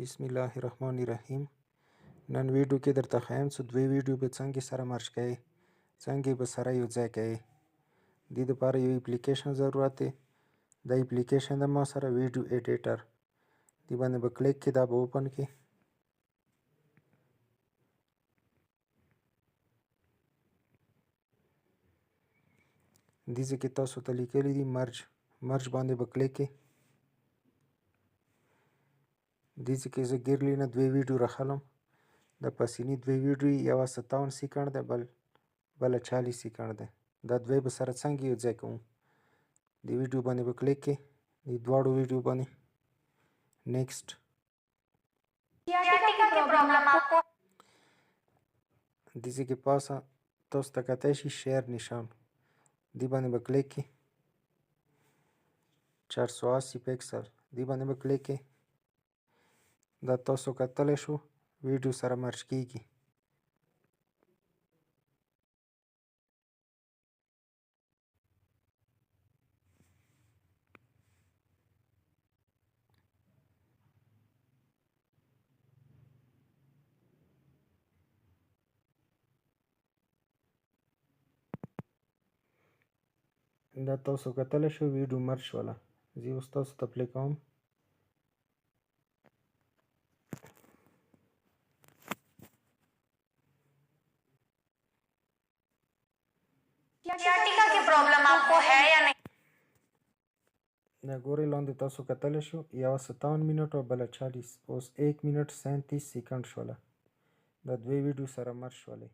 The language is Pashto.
بسم الله الرحمن الرحیم. نن ویډیو کې درته ښیم چې دوې ویډیو به څنګه سره merge کوي، څنګه به سره یو ځای کوي. دې دپاره یو اپلیکیشن ضرورت دی. دا اپلیکیشن د ما سره video editor دې باندې به کلیک کې، دا به open کې. دې ځای کې تاسو ته لیکلي دي merge، merge باندې به کلیک کې. دې ځای کې زه gallery نه دوې ویډیو راخلم. د پسینی دوې ویډیو، یوه 57 سیکنډ ده، بله 40 سیکنډ ده. دا دوې به سره څنګه یو ځای کوم؟ دې ویډیو باندې به کلیک کې، دې دواړو ویډیو باندې next. دې ځای کې پاسه تاسو ته کتی شي share نشان، دې باندې به کلیک کې. 480 پیکسل دې باندې به کلیک کې. دا تاسو کتلی شو ویډیو سره merge کیږي. دا تاسو کتلی شو ویډیو merge شوله. زه اوس تاسو ته play کوم. Sciatica की प्रॉब्लम आपको है या नहीं؟ دا ګورئ لاندې تاسو کتلی شو، یوه 57 منټ او بله 40، اوس 1 منټ 37 سیکنډ شوله. دا دوې ویډیو سره merge شولې.